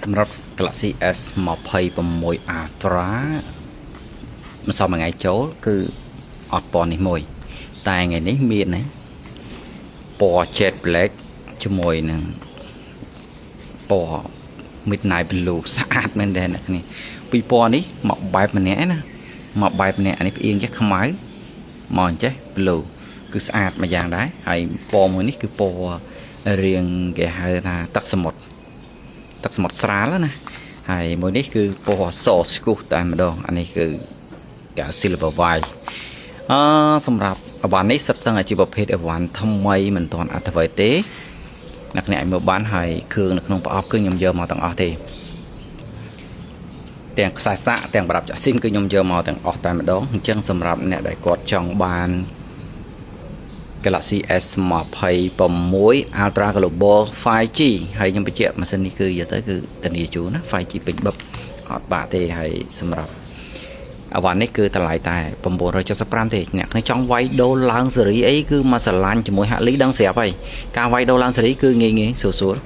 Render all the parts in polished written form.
សម្រាប់ Galaxy S26 Ultra ម្សិលមួយថ្ងៃចូលគឺអត់ពណ៌នេះមួយ តែថ្ងៃនេះមានណាពណ៌ Jet Black ជាមួយនឹងពណ៌ Midnight Blue ស្អាតមែនទែនអ្នកគ្នាពីពណ៌នេះមកបែបម្នាក់ណាមកបែបម្នាក់អានេះផ្អៀងចេះខ្មៅមកអញ្ចេះ blue គឺស្អាតមួយយ៉ាងដែរហើយពណ៌មួយនេះគឺពណ៌រាងគេហៅថាទឹកសមុទ្រទឹកសមុទ្រស្រាលណាហើយមួយនេះគឺពណ៌សស្គុះតែម្ដងអានេះគឺគេ silver white អឺសម្រាប់អីវ៉ាន់នេះសិតសឹងតែជាប្រភេទអីវ៉ាន់ថ្មីមិនទាន់អត្ថវ័យទេអ្នកគ្នាអាចមើលបានហើយគ្រឿងនៅក្នុងប្រអប់គឺខ្ញុំយកមកទាំងអស់ទេទាំងខ្សែសាកទាំងប្រដាប់ចាក់ស៊ីមគឺខ្ញុំយកមកទាំងអស់តែម្ដងអញ្ចឹងសម្រាប់អ្នកដែលគាត់ចង់បាន Galaxy S26 Ultra Global 5G ហើយខ្ញុំបញ្ជាក់ម៉ាស៊ីននេះគឺយកទៅគឺធានាជូនណា 5G ពេញបឹបអត់បាក់ទេហើយសម្រាប់អីវ៉ាន់នេះគឺតម្លៃតែ975ទេអ្នកគ្នាចង់វាយដូរឡើងស៊េរីអីគឺមកស្រឡាញ់ជាមួយហាក់លីដឹងស្រាប់ហើយការវាយដូរឡើងស៊េរីគឺងាយងាយស្រួលស្រួល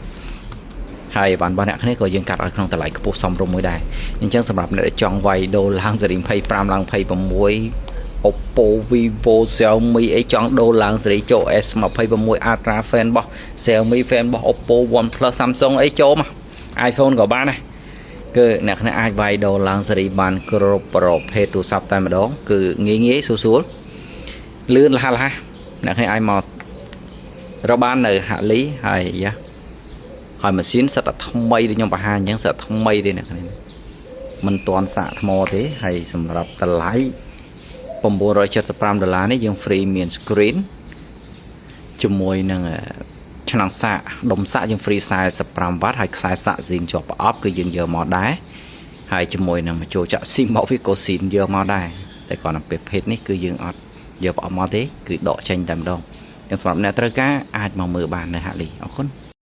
ហើយអីវ៉ាន់របស់អ្នកគ្នាក៏យើងកាត់ឲ្យក្នុងតម្លៃខ្ពស់សមរម្យមួយដែរអញ្ចឹងសម្រាប់អ្នកដែលចង់វាយដូរឡើងស៊េរី25ឡើង26 Oppo Vivo Xiaomi អីចង់ដូរឡើងស៊េរីចូល S26 Ultra fan របស់ Xiaomi fan របស់ Oppo OnePlus Samsung អីចូលមក iPhone ក៏បានដែរគឺអ្នកគ្នាអាចវាយដូរឡើងស៊េរីបានគ្រប់ប្រភេទទូរស័ព្ទតែម្ដងគឺងាយងាយស្រួលស្រួលលឿនលះលះអ្នកគ្នាអាចមករកបាននៅហាក់លីហើយយ៉ាហើយម៉ាស៊ីនសិតតែថ្មីដូចខ្ញុំបង្ហាញអញ្ចឹងសិតតែថ្មីទេអ្នកគ្នាមិនទាន់សាកថ្មទេហើយសម្រាប់តម្លៃ975ដុល្លារនេះយើង free មាន screen ជាមួយនឹងឆ្នាំងសាកដុំសាកយើង free 45វ៉ាត់ហើយខ្សែសាកស៊ីនជាប់ប្រអប់គឺយើងយកមកដែរហើយជាមួយនឹងបញ្ចូលចាក់ស៊ីមមកវាក៏ស៊ីនយកមកដែរតែគ្រាន់តែប្រភេទនេះគឺយើងអត់យកប្រអប់មកទេគឺដកចេញតែម្ដងយ៉ាងសម្រាប់អ្នកត្រូវការអាចមកមើលបាននៅហាក់លីអរគុណ។